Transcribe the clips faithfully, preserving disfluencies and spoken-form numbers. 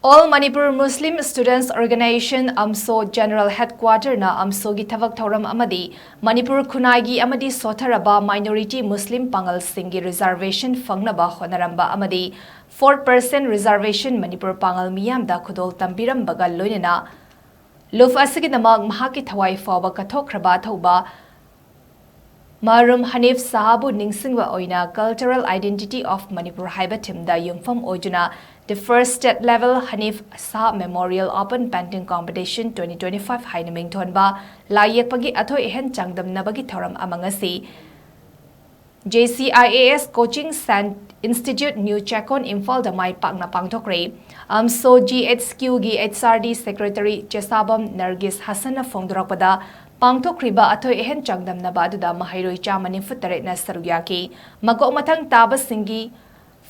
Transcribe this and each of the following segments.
All Manipur Muslim Students Organization, AMSO, General Headquarter ꯅ AMSO ꯒꯤ ꯊꯕꯛ ꯊꯧꯔꯝ ꯑꯃꯗꯤ ꯃꯅꯤꯄꯨꯔ ꯈꯨꯟꯅꯥꯏꯒꯤ ꯑꯃꯗꯤ ꯁꯣꯠꯊꯔꯕ minority Muslim ꯄꯥꯉꯜꯁꯤꯡꯒꯤ reservation ꯐꯪꯅꯕ ꯍꯣꯠꯅꯔꯝꯕ ꯑꯃꯗꯤ four percent reservation ꯃꯅꯤꯄꯨꯔ ꯄꯥꯉꯜ ꯃꯤꯌꯥꯝꯗ ꯈꯨꯗꯣꯜ ꯇꯝꯕꯤꯔꯝꯕꯒ ꯂꯣꯏꯅꯅ ꯂꯨꯞ ꯑꯁꯤꯒꯤꯗꯃꯛ ꯃꯍꯥꯛꯀꯤ ꯊꯋꯥꯏ ꯐꯥꯎꯕ ꯀꯠꯊꯣꯛꯈ꯭ꯔꯕ ꯑꯊꯧꯕ ꯃꯔꯨꯝ ꯍꯅꯤꯐ ꯁꯍꯥꯕꯨ ꯅꯤꯡꯁꯤꯡꯕ ꯑꯣꯏꯅ Cultural Identity of Manipur ꯍꯥꯏꯕ theme ꯗ ꯌꯨꯝꯐꯝ ꯑꯣꯏꯗꯨꯅ The First State Level Hanif Shah Memorial Open Painting Competition twenty twenty-five ꯍꯥꯏꯅ ꯃꯤꯡꯊꯣꯟꯕ ꯂꯥꯏ ꯌꯦꯛꯄꯒꯤ ꯑꯊꯣꯏ ꯑꯍꯦꯟ ꯆꯥꯡꯗꯝꯅꯕꯒꯤ ꯊꯧꯔꯝ ꯑꯃ ꯉꯁꯤ JCIAS Coaching Cent-, Institute, New Chekon, ꯏꯝꯐꯥꯜꯗ ꯃꯥꯏ ꯄꯥꯛꯅ ꯄꯥꯡꯊꯣꯛꯈ꯭ꯔꯦ꯫ AMSO GHQ ꯒꯤ HRD Secretary ꯆꯦꯁꯥꯕꯝ ꯅꯔꯒꯤꯁ ꯍꯁꯟꯅ ꯐꯣꯡꯗꯣꯔꯛꯄꯗ, ꯄꯥꯡꯊꯣꯛꯈ꯭ꯔꯤꯕ ꯑꯊꯣꯏ ꯑꯍꯦꯟ ꯆꯥꯡꯗꯝꯅꯕ ꯑꯗꯨꯗ ꯃꯍꯩꯔꯣꯏ ꯆꯥꯝꯃ ꯅꯤꯐꯨ ꯇꯔꯦꯠꯅ ꯁꯔꯨꯛ ꯌꯥꯈꯤ꯫ ꯃꯀꯣꯛ ꯃꯊꯪ ꯇꯥꯕꯁꯤꯡꯒꯤ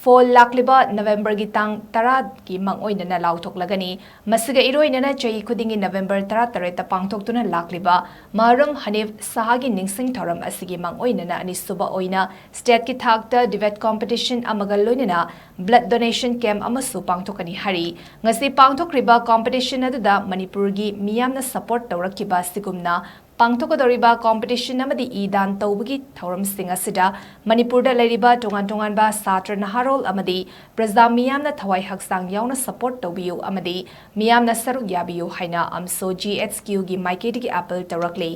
ꯐꯣꯜ ꯂꯥꯛꯂꯤꯕ ꯅꯕꯦꯝꯕꯔꯒꯤ ꯇꯥꯡ ꯇꯔꯥꯒꯤ ꯃꯥꯡꯑꯣꯏꯅꯅ ꯂꯥꯎꯊꯣꯛꯂꯒꯅꯤ꯫ ꯃꯁꯤꯒ ꯏꯔꯣꯏꯅꯅ ꯆꯍꯤ ꯈꯨꯗꯤꯡꯒꯤ ꯅꯕꯦꯝꯕꯔ ꯇꯔꯥꯇꯔꯦꯠꯇ ꯄꯥꯡꯊꯣꯛꯇꯨꯅ ꯂꯥꯛꯂꯤꯕ ꯃꯔꯨꯝ ꯍꯅꯤꯐ ꯁꯍꯥꯒꯤ ꯅꯤꯡꯁꯤꯡ ꯊꯧꯔꯝ ꯑꯁꯤꯒꯤ ꯃꯥꯡꯑꯣꯏꯅꯅ ꯑꯅꯤꯁꯨꯕ ꯑꯣꯏꯅ state ꯀꯤ ꯊꯥꯛꯇ debate competition ꯑꯃꯒ ꯂꯣꯏꯅꯅ blood donation camp ꯑꯃꯁꯨ ꯄꯥꯡꯊꯣꯛꯀꯅꯤ ꯍꯥꯏꯔꯤ꯫ ꯉꯁꯤ ꯄꯥꯡꯊꯣꯛꯈ꯭ꯔꯤꯕ competition ꯑꯗꯨꯗ ꯃꯅꯤꯄꯨꯔꯒꯤ ꯃꯤꯌꯥꯝꯅ support ꯇꯧꯔꯛꯈꯤꯕ ꯑꯁꯤꯒꯨꯝꯅ ꯄꯥꯡꯊꯣꯛꯀꯗꯧꯔꯤꯕ competition ꯑꯃꯗꯤ ꯏ ꯗꯥꯟ ꯇꯧꯕꯒꯤ ꯊꯧꯔꯝꯁꯤꯡ ꯑꯁꯤꯗ ꯃꯅꯤꯄꯨꯔꯗ ꯂꯩꯔꯤꯕ ꯇꯣꯉꯥꯟ ꯇꯣꯉꯥꯟꯕ ꯁꯥꯇ꯭ꯔ ꯅꯍꯥꯔꯣꯜ ꯑꯃꯗꯤ ꯄ꯭ꯔꯖꯥ ꯃꯤꯌꯥꯝꯅ ꯊꯋꯥꯏ ꯍꯛꯆꯥꯡ ꯌꯥꯎꯅ support ꯇꯧꯕꯤꯌꯨ ꯑꯃꯗꯤ ꯃꯤꯌꯥꯝꯅ ꯁꯔꯨꯛ ꯌꯥꯕꯤꯌꯨ ꯍꯥꯏꯅ AMSO GHQ ꯒꯤ ꯃꯥꯏꯀꯩꯗꯒꯤ appeal ꯇꯧꯔꯛꯂꯤ꯫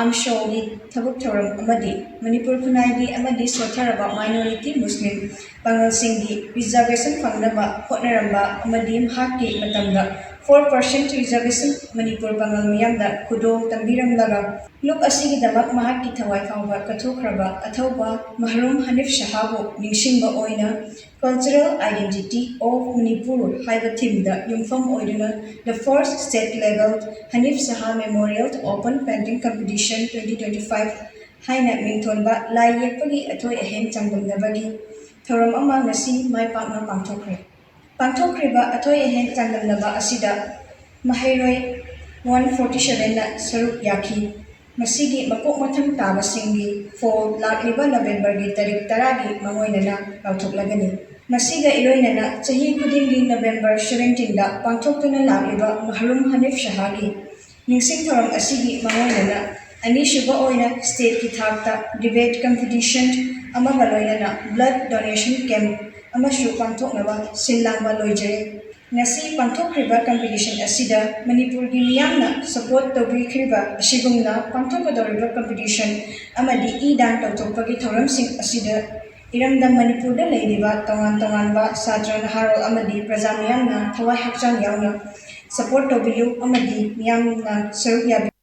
AMSO ꯒꯤ ꯊꯕꯛ ꯊꯧꯔꯝ ꯑꯃꯗꯤ ꯃꯅꯤꯄꯨꯔ ꯈꯨꯟꯅꯥꯏꯒꯤ ꯑꯃꯗꯤ ꯁꯣꯠꯊꯔꯕ minority Muslim ꯄꯥꯉꯜꯁꯤꯡꯒꯤ reservation ꯐꯪꯅꯕ ꯍꯣꯠꯅꯔꯝꯕ ꯑꯃꯗꯤ ꯃꯍꯥꯛꯀꯤ ꯃꯇꯝꯗ four percent reservation ꯃꯅꯤꯄꯨꯔ ꯄꯥꯉꯜ ꯃꯤꯌꯥꯝꯗ ꯈꯨꯗꯣꯜ ꯇꯝꯕꯤꯔꯝꯂꯒ ꯂꯨꯞ ꯑꯁꯤꯒꯤꯗꯃꯛ ꯃꯍꯥꯛꯀꯤ ꯊꯋꯥꯏ ꯐꯥꯎꯕ ꯀꯠꯊꯣꯛꯈ꯭ꯔꯕ ꯑꯊꯧꯕ ꯃꯍꯔꯨꯝ ꯍꯅꯤꯐ ꯁꯍꯥꯕꯨ ꯅꯤꯡꯁꯤꯡꯕ ꯑꯣꯏꯅ Cultural Identity of Manipur ꯍꯥꯏꯕ theme ꯗ ꯌꯨꯝꯐꯝ ꯑꯣꯏꯗꯨꯅ The First State Level Hanif Saha Memorial Open Painting Competition twenty twenty-five ꯍꯥꯏꯅ ꯃꯤꯡꯊꯣꯟꯕ ꯂꯥꯏ ꯌꯦꯛꯄꯒꯤ ꯑꯊꯣꯏ ꯑꯍꯦꯟ ꯆꯥꯡꯗꯝꯅꯕꯒꯤ ꯊꯧꯔꯝ ꯑꯃ ꯉꯁꯤ ꯃꯥꯏ ꯄꯥꯛꯅ ꯄꯥꯡꯊꯣꯛꯈ꯭ꯔꯦ꯫ ꯄꯥꯡꯊꯣꯛꯈ꯭ꯔꯤꯕ ꯑꯊꯣꯏ ꯑꯍꯦꯟ ꯆꯥꯡꯗꯝꯅꯕ ꯑꯁꯤꯗ ꯃꯍꯩꯔꯣꯏ one forty seven ꯅ ꯁꯔꯨꯛ ꯌꯥꯈꯤ꯫ ꯃꯁꯤꯒꯤ ꯃꯀꯣꯛ ꯃꯊꯪ ꯇꯥꯕꯁꯤꯡꯒꯤ ꯐꯣꯜ ꯂꯥꯛꯂꯤꯕ ꯅꯕꯦꯝꯕꯔꯒꯤ ꯇꯥꯔꯤꯛ ꯇꯔꯥꯒꯤ ꯃꯥꯡꯑꯣꯏꯅꯅ ꯂꯥꯎꯊꯣꯛꯂꯒꯅꯤ꯫ ꯃꯁꯤꯒ ꯏꯔꯣꯏꯅꯅ ꯆꯍꯤ ꯈꯨꯗꯤꯡꯒꯤ November seventeenꯗ ꯄꯥꯡꯊꯣꯛꯇꯨꯅ ꯂꯥꯛꯂꯤꯕ ꯃꯍꯔꯨꯝ ꯍꯅꯤꯐ ꯁꯍꯥꯒꯤ ꯅꯤꯡꯁꯤꯡ ꯊꯧꯔꯝ ꯑꯁꯤꯒꯤ ꯃꯥꯡꯑꯣꯏꯅꯅ ꯑꯅꯤꯁꯨꯕ ꯑꯣꯏꯅ stateꯀꯤ ꯊꯥꯛꯇ debate competition ꯑꯃꯒ ꯂꯣꯏꯅꯅ blood donation camp ꯑꯃꯁꯨ ꯄꯥꯡꯊꯣꯛꯅꯕ ꯁꯤꯜ ꯂꯥꯡꯕ ꯂꯣꯏꯖꯔꯦ꯫ ꯉꯁꯤ ꯄꯥꯡꯊꯣꯛꯈ꯭ꯔꯤꯕ competition ꯑꯁꯤꯗ ꯃꯅꯤꯄꯨꯔꯒꯤ ꯃꯤꯌꯥꯝꯅ support ꯇꯧꯕꯤꯈ꯭ꯔꯤꯕ ꯑꯁꯤꯒꯨꯝꯅ ꯄꯥꯡꯊꯣꯛꯀꯗꯧꯔꯤꯕ competition ꯑꯃꯗꯤ ꯏ ꯗꯥꯟ ꯇꯧꯊꯣꯛꯄꯒꯤ ꯊꯧꯔꯝꯁꯤꯡ ꯑꯁꯤꯗ ꯏꯔꯝꯗꯝ ꯃꯅꯤꯄꯨꯔꯗ ꯂꯩꯔꯤꯕ ꯇꯣꯉꯥꯟ ꯇꯣꯉꯥꯟꯕ ꯁꯥꯇ꯭ꯔ, ꯅꯍꯥꯔꯣꯜ ꯑꯃꯗꯤ ꯄ꯭ꯔꯖꯥ ꯃꯤꯌꯥꯝꯅ ꯊꯋꯥꯏ ꯍꯛꯆꯥꯡ ꯌꯥꯎꯅ support ꯇꯧꯕꯤꯌꯨ ꯑꯃꯗꯤ ꯃꯤꯌꯥꯝꯅ ꯁꯔꯨꯛ ꯌꯥꯕꯤꯌꯨ꯫